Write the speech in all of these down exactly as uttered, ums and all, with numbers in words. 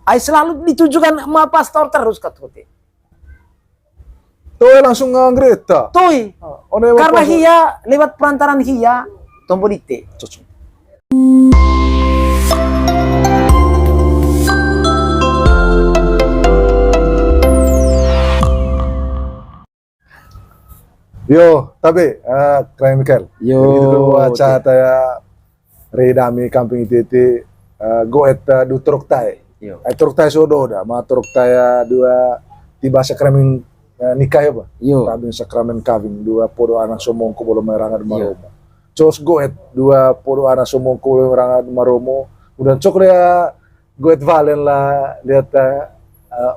Ai selalu ditujukan ma pastor terus kata kote. Toi langsung nganggreta. Toi. Ah, one ma pastor. Karena hia lewat perantaraan hia tombo dite. Cocok. Yo, tabe, eh, Kerain Mikael. Yo, jadi itu dulu acara taya re dami kampung ite ite, eh, goet, eh, du torok tae. Yo. Eh, torok tae sodo da, ma torok tae dua tiba sakramen, eh, nikah ya, Pak? Yo. Kawing sakramen kawing dua podo anak somongko bolo mai rangad maromo. Cos goet dua podo anak somongko bolo mai rangad maromo. Kemudian cok dia goet valen la lihat, eh,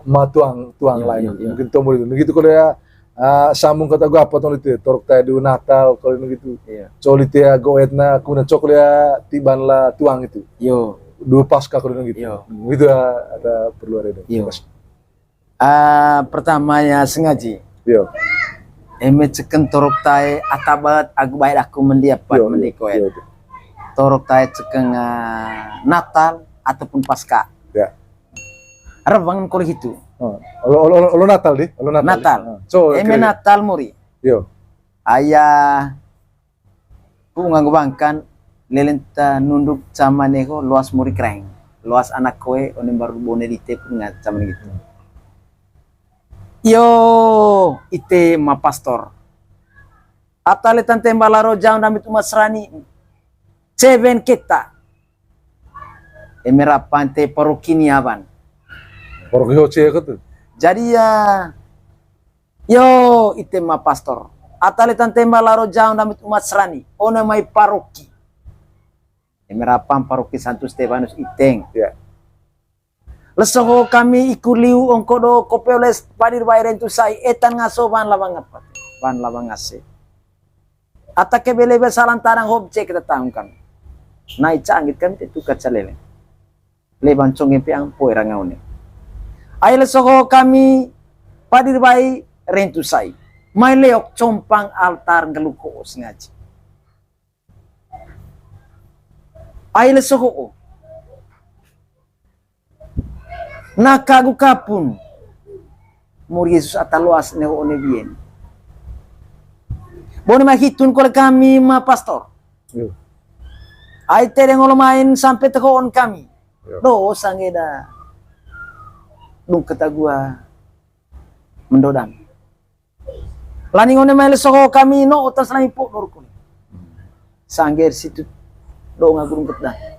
ma tuang, tuang lain. Mungkin tombo itu. Begitu kalau ya, eh, sambung kata gua apa tuh itu, torok tae du Natal kalau gitu. Coli tia goet na, kemudian cok dia tiban la tuang itu. Yo. Du Paskah kalau gitu. Yo. Gitu ya, ada perlu ada itu. Yo. Ah, pertamanya sengaji. Yo. Eme ceken torok tae atabat agu baik aku mendiapat mendikoet. Yo, yo. Torok tae ceken, ah, Natal ataupun Paskah. Ya. Rewangan kole hitu. Oh, olo, olo, olo Natal di, olo Natal di. Natal. Ah. So, eme kira-kira Natal muri. Yo. Ayah, ku nganggo bangkan, lelenta nunduk cama neho, loas muri kereng. Loas anak koe, one baru bone dite pun nggak cama gitu. Yo, ite ma pastor. Ata letan temba laro jaun damit umat serani. Ceven keta. Eme rapan te paroki ni awan. Paroki hoce aku tuh. Jadi ya, yo, ite ma pastor. Ata letan temba laro jaun damit umat serani. One mai paroki. Eme rapan paroki Santo Stefanus Iteng. Ya. Leso ho kami iku liu ongko do kope oles padir bai rentu sai etan ngaso wan lawang apa. Wan lawang ase. Ata kebele be salan tarang hop cek kita tahu kan. Nai canggit kami te tukat calele. Leban conggen pe ang poe rangau ne. Ai leso ho kami padir bai rentu sai. Mai leok compang altar nggeluko os ngaji. Ai leso ho. Na kagu kapun. Muri Yesus ata loas ne ho one bien. Bone mai hitun kole kami ma pastor. Yo. Ai tedeng olo main sampe tehoon kami. Yo. Do sangeda. Dung ketagua mendodan. Laning one mai leso ho kami no otas lami po dor kone. Sangger situ do ngagurung ketdan.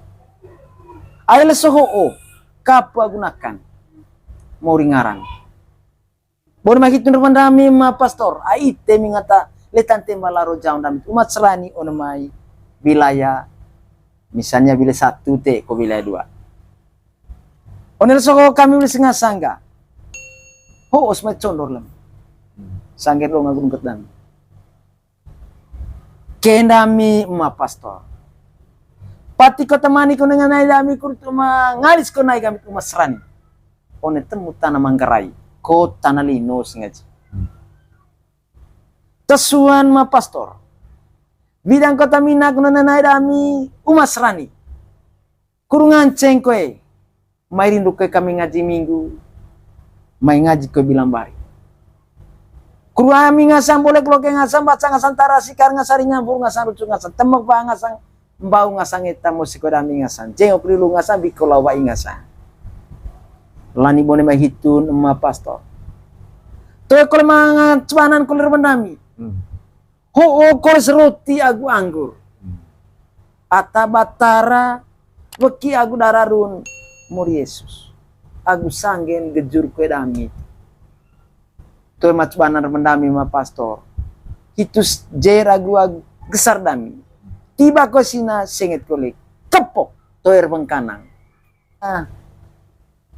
Ai leso ho o kapu agunakan. Mau ringaran. Bone mai hitun rupan dami ma pastor, ai ite mingata letan temba laro jaun dami umat serani one mai bilaya, misalnya bila satu te ko bila dua. One leso ho kami bila sengasangga. Ho os mai condor lem. Sangger do ngagurung ketdan. Kendami ma pastor. Pati ko temani ko dengan nai dami kurtu ma ngalis ko nai kami uma serani. One temu tanah Manggarai, ko tanah lino sengaja. Hmm. Tesuan ma pastor. Bidang kota mina ko nai dami uma serani. Kuru nganceng koe. Mai rindu koe kami ngaji minggu. Mai ngaji koe bilambari. Kuru ami ngasang bolek loke ngasang baca ngasang tara sikar ngasang rinyampur ngasang rucu ngasang temek ba ngasang mbau ngasang eta musik koe dami ngasang jengok lilu ngasang biko lawa'i ngasang. Lani bone mai hitun ema pastor. Toe kole manga cuanan kole reban dami. Hmm. Ho'o koles roti agu anggur. Hmm. Ata batara weki agu dararun mur Yesus. Agu sanggen gejur kue dami. Toe mac banar mendami ma pastor. Hitus jer agu, agu gesar dami. Tiba ko sina senget kolik. Kepok toer bengkanang. Ah.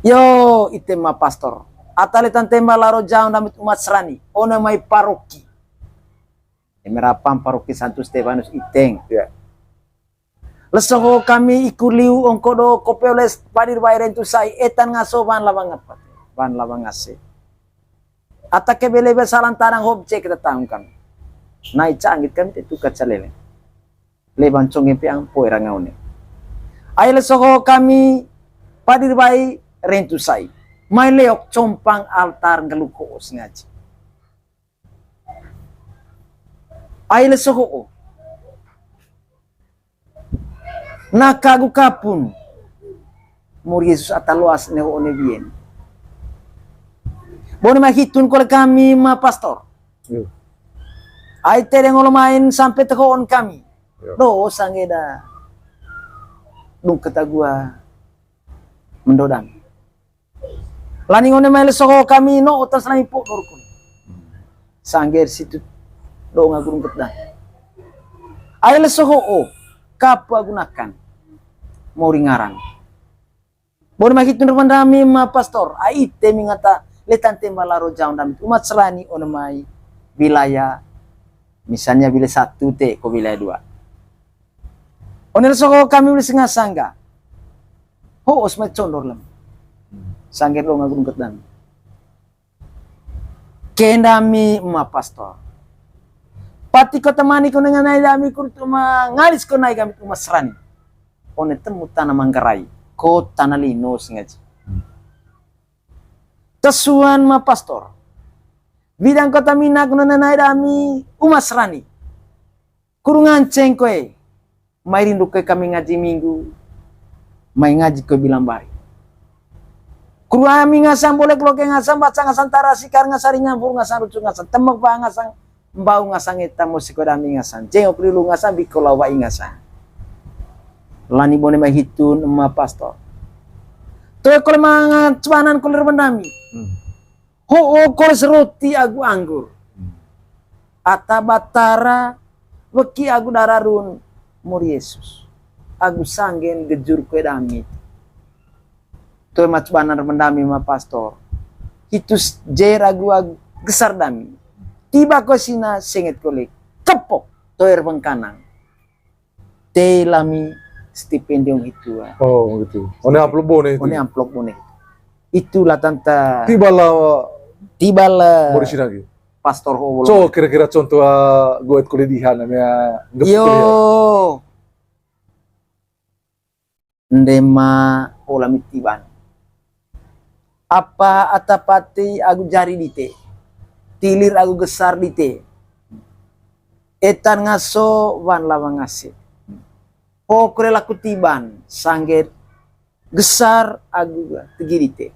Yo, ite ma pastor. Ataletan temba laro jaong damit umat serani. Ona mai paroki. Emerapan paroki Santo Stefanus Iteng. Ya. Lesoho kami iku liu ongkodo kopeoles padir wai rentu sai etan ngaso wan lawang apa? Wan lawang ase. Ata kebele be salan tanang hobce kita taungkan. Nai canggit kami te tukat calele. Leban congge pe ampo era ngaune. Ai lesoho kami padir wai rentu sai. Mai leok compang altar nggeluko sengaja. Ai leso ho'o. Naka agu kapun. Mori Yesus ata loas ne ho'o ne wien. Bone mai hitun kole kami ma pastor. Ai tede ngolo main sampe teho'on kami. Do sangge da. Dungket agu a mendodan. Laning one mai leso ho'o kami no otas lami po dorkun. Sangger situ do ngagu dungket dan. Ai leso ho'o kapu agu nakan. Mori ngaran. Bone mai hitun rupan dami ma pastor. Ai ite mingata letan temba laro jaun dami umat serani one mai wilayah. Misalnya wilayah satu te ko wilayah dua. One leso ho'o kami uli senga sangga. Ho'os mai condor lem. Sangger do ngagu dungket dan. Kendami ma pastor. Pati kota mani ko nai dami kurtu ma ngalis ko nai kami uma serani. One temu tanah Manggarai. Ko tanah lino sengaja. Tesuan ma pastor. Bidang kota mina ko nai dami uma serani. Kuru nganceng koe. Mai rindu koe kami ngaji minggu. Mai ngaji koe bilambari. Kuru ami ngasang bolek loke ngasang baca ngasang tara sikar ngasang ringan bur ngasang rucu ngasang temek ba ngasang mbau ngasang eta musik koe dami ngasang jengok rilu ngasang biko lawa ngasang. Lani bone mai hitun ma pastor. Toe kole manga cuanan kole reban dami. Ho'o koles roti agu anggur. Ata batara weki agu dararun mur Yesus. Agu sanggen gejur kue dami. Toe mac banar mendami ma pastor. Hitus jer agu agu gesar dami. Tiba ko sina senget kolik. Kepok toer bengkanang. Te lami stipendium hitu. Oh gitu. One amplop bone itu. One amplop bone itu. Itulah tanta. Tiba lah. Tiba lah. Mau di sini lagi. Pastor ho. So kira-kira contoh goet kulidihan namanya. Yo. Ndema hola mitiban. Apa atapati agu jari dite, tilir agu gesar dite, etan ngaso wan lawang ngase. Ho kure laku tiban sangget gesar agu tegi dite.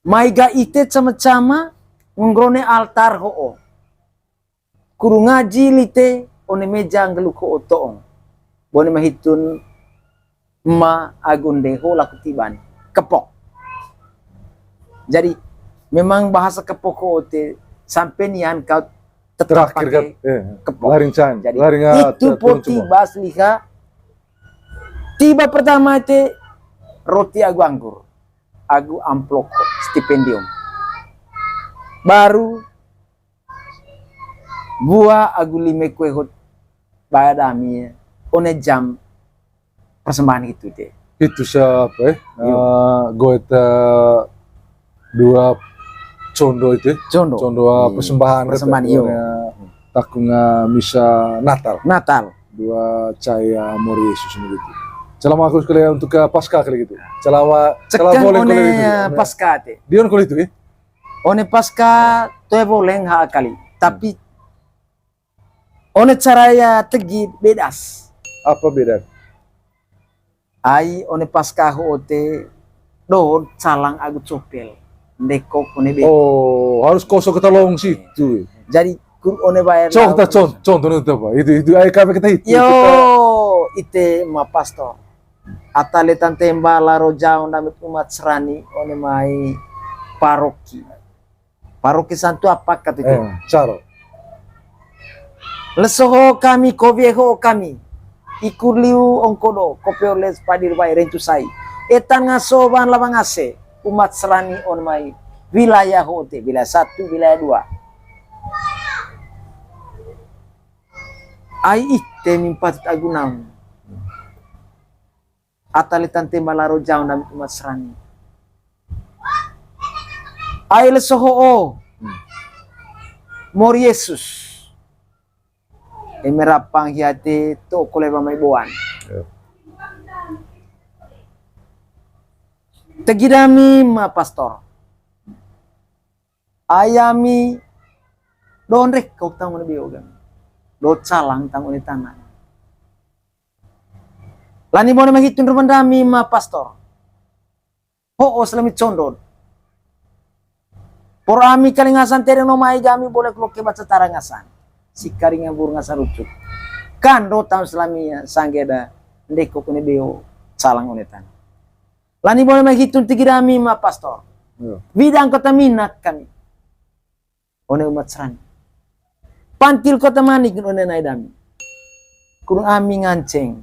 Maiga ite cama-cama ngungrone altar ho'o. Kuru ngaji lite one meja nggeluk ho'o to'ong. Bone mahitun ma agunde ho laku tiban. Kepok. Jadi memang bahasa kepok ho'o te sampe nian kau tetap pakai kepok. Jadi itu poti bas liha tiba pertama te roti agu anggur. Agu amplop stipendium. Baru bua agu lime kue hot baya dami one jam persembahan itu te. Itu siapa eh? Goet dua condo itu. Condo. Condo persembahan. Persembahan iyo. Takung misa Natal. Natal. Dua caya mori Yesus begitu. Selama aku sekali untuk ke Paskah kali gitu. Selama selama boleh kali gitu. Paskah te. Dion kali itu ya. One Paskah toe boleh ha kali. Tapi one cara ya tegi bedas. Apa bedas? Ai one Paskah ho'o te dohot calang agu copel. Ndekok one be. Oh, harus kosong kita long situ. Jadi kur one bayar. Contoh, contoh itu apa? Itu itu ai kafe kita itu. Yo, ite ma pastor. Atale tante mbala rojaon damit umat serani one mai paroki. Paroki Santu apa kata itu? Caro. Leso ho kami, kovie ho kami. Ikur liu ongkodo, kopeoles padir wai rentu sai. Etan ngaso ban lawang ngase, umat serani on mai. Wilayah ho te, wilayah satu, wilayah dua. Ai ite mimpatut agu naung. Atale tante malaro jaon dami umat serani. Ai leso ho'o. Mori Yesus. Eme rapang hiate to kole ba mai boan. Tegi dami ma pastor. Ai ami do ndekok tang one beo gami. Do calang tang one tana. Lani bone mahitun ruman dami ma pastor. Ho'o selami condon. Por ami kali ngasan tedeng no mai gami bolek loke baca tara ngasan. Sikaringan bur ngasan rucuk. Kando taun selami sangge da ndekok one beo calang one tana. Lani bone mahitun tegi dami ma pastor. Widang kota minak kami. One umat serani. Pantil kota manik one nai dami. Kurung ami nganceng.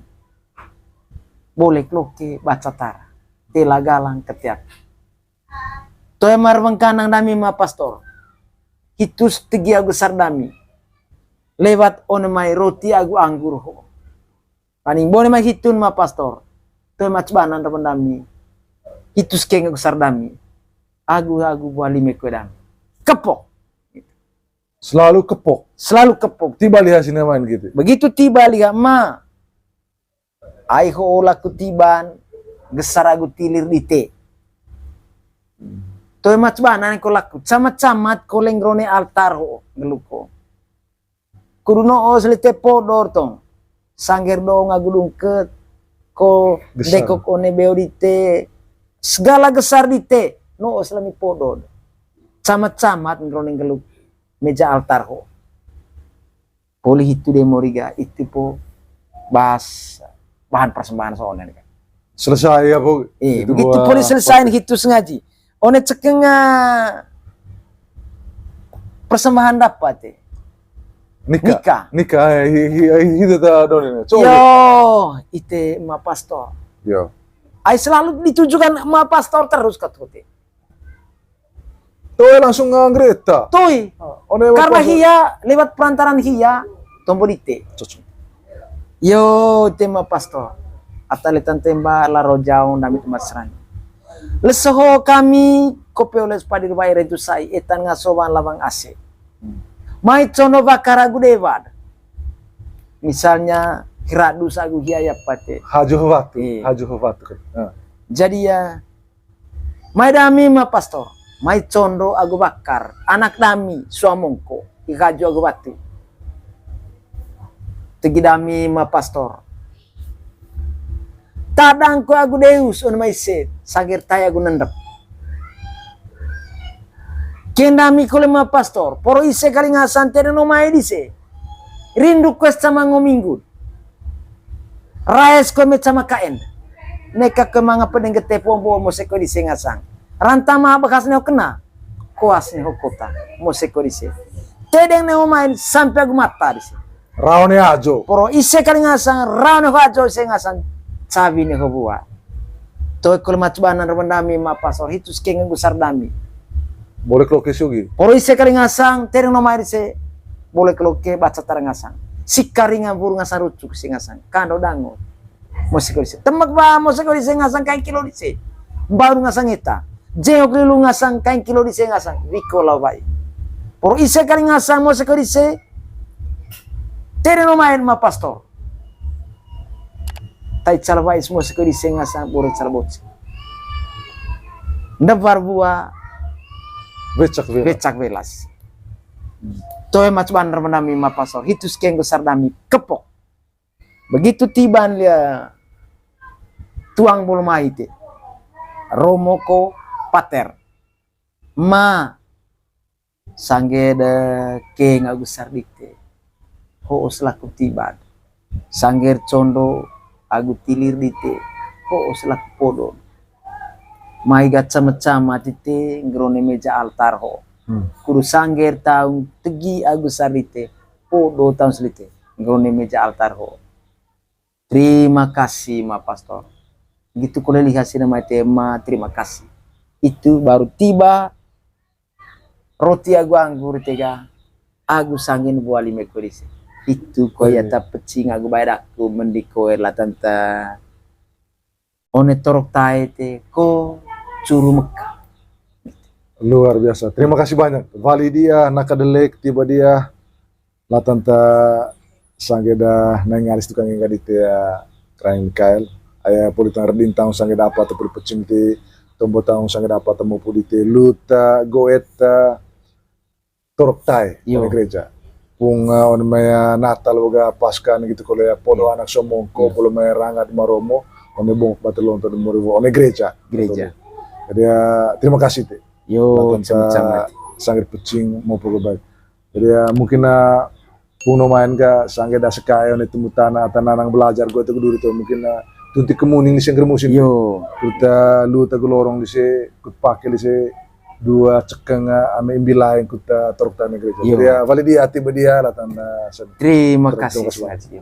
Bolek loke baca tara. Tela galang ketiak. Toe mar wengkanang dami ma pastor. Hitus tegi agu sar dami. Lewat one mai roti agu anggur ho. Paning bone mai hitun ma pastor. Toe mac banan ruman dami. Hitus keng agu sar dami. Agu agu buah lime kue dami. Kepok. Selalu kepok. Selalu kepok. Tiba liha sini main gitu. Begitu tiba liha ma. Ai ho laku tiban gesar agu tilir dite. Toe mac banan ko laku. Camat-camat ko lengrone altar ho ngeluko. Kudu no'o selite podor tong. Sangger dong agu dungket. Ko ndekok one beo dite. Segala gesar dite. No'o selami podor. Camat-camat ngerone ngeluk meja altar ho. Poli hitu de moriga itu po bahas bahan persembahan soalnya kan. Selesai apa? Eh, begitu poli selesai hitu sengaji. One cekeng persembahan dapat eh. Nikah. Nikah. Nikah, eh, hi, hi, hi, hi, ta doni. Yo, ite ma pastor. Yo. Ai selalu ditujukan ma pastor terus katote. Toi langsung nggak ngereta. Toi. Karena hia lewat perantaran hia tombo dite. Yo, tema pastor. Ata letan temba laro jaong dami tempat serang. Lesoho kami kope oles padir bai rentu sai etan ngasoban lawang ase. Mai cono bakar agu dewad. Misalnya hiradu sagu hia ya pate. Hajo watu, hajo watu. Jadi ya Mai dami ma pastor, mai condo agu bakar, anak dami suamongko, i kaju agu batu. Tegi dami ma pastor. Tadang ko agu deus on mai se, sager tai agu nendep. Ken dami kole ma pastor, poro ise kali ngasan tedeng no mai dise. Rindu kues sama ngo minggu. Raes ko me cama kaen. Neka ko manga pedeng gete pombo mose ko dise ngasang. Ranta ma bekas neho kena. Koas neho kota mose ko dise. Tedeng neho main sampe agu mata dise. Rao ne ajo. Poro ise kali ngasang, rao neho ajo ise ngasang. Cawi neho bua. Toe kole mac banan ruman dami ma pastor hitus kenge gusar dami. Boleh keloke siogi. Poro ise kali ngasang, tedeng no main dise. Boleh keloke baca tara ngasang. Sikaringan buru ngasang rucuk si ngasang. Kando dango. Mose ko dise. Temek ba mose ko dise ngasang kain kilo dise. Baru ngasang eta. Jengok lilu ngasang kain kilo dise ngasang. Wiko lau bai. Poro ise kali ngasang mose ko dise. Tedeng no main ma pastor. Tai calbai semua sekali senga sang bore calboci. Ndebar bua. Becak belas. Becak belas. Toe mac banar menami ma pastor. Hitus keng besar dami kepok. Begitu tiban lia tuang bolo mai te. Romoko pater. Ma Sangger de keng agu sar dite, ho'o selaku tiban. Sangger condo agu tilir dite, ho'o selaku podon. Mai gaca meca matite ngerone meja altar ho. Hmm. Kudu sangger taung tegi agu sar dite, podo taung selite ngerone meja altar ho. Terima kasih ma pastor. Gitu kole lihat sini ma tema terima kasih. Itu baru tiba roti agu anggur tega agu sanggen buali meko dise. Itu ko ya ta pecing agu bae daku mendiko la tanta one torok tae te ko curu Mekah. Luar biasa. Terima kasih banyak. Wali dia, naka delek, tiba dia. La tanta sangge da nai ngaris tukang enggak di tea Krain Mikael. Aya poli tang redin taung sangge da apa tu poli pecing ti tombo taung sangge dapat temu pudite luta goeta torok tai one gereja. Pung, eh, one mai, eh, Natal boga Paskah gitu, kalau ya podo anak somongko, polo mai rangat maromo, one bongkok batu lonto di moriwo one gereja. Gereja. Jadi ya, terima kasih te. Yo, sangge pecing mau polo baik. Jadi ya, mungkin, eh, pung no main ka sangge da sekai one temu tana atau nanang belajar gue tuh duri tuh mungkin, eh, tunti kemuning di sengker musim. Yo. Kita lu tagu lorong di se, kut pakai di se dua cekeng, eh, ame imbi lain kut, eh, torok tana gereja. Yo. Jadi ya, balik di hati bedia lah tanda. Terima kasih. Yo.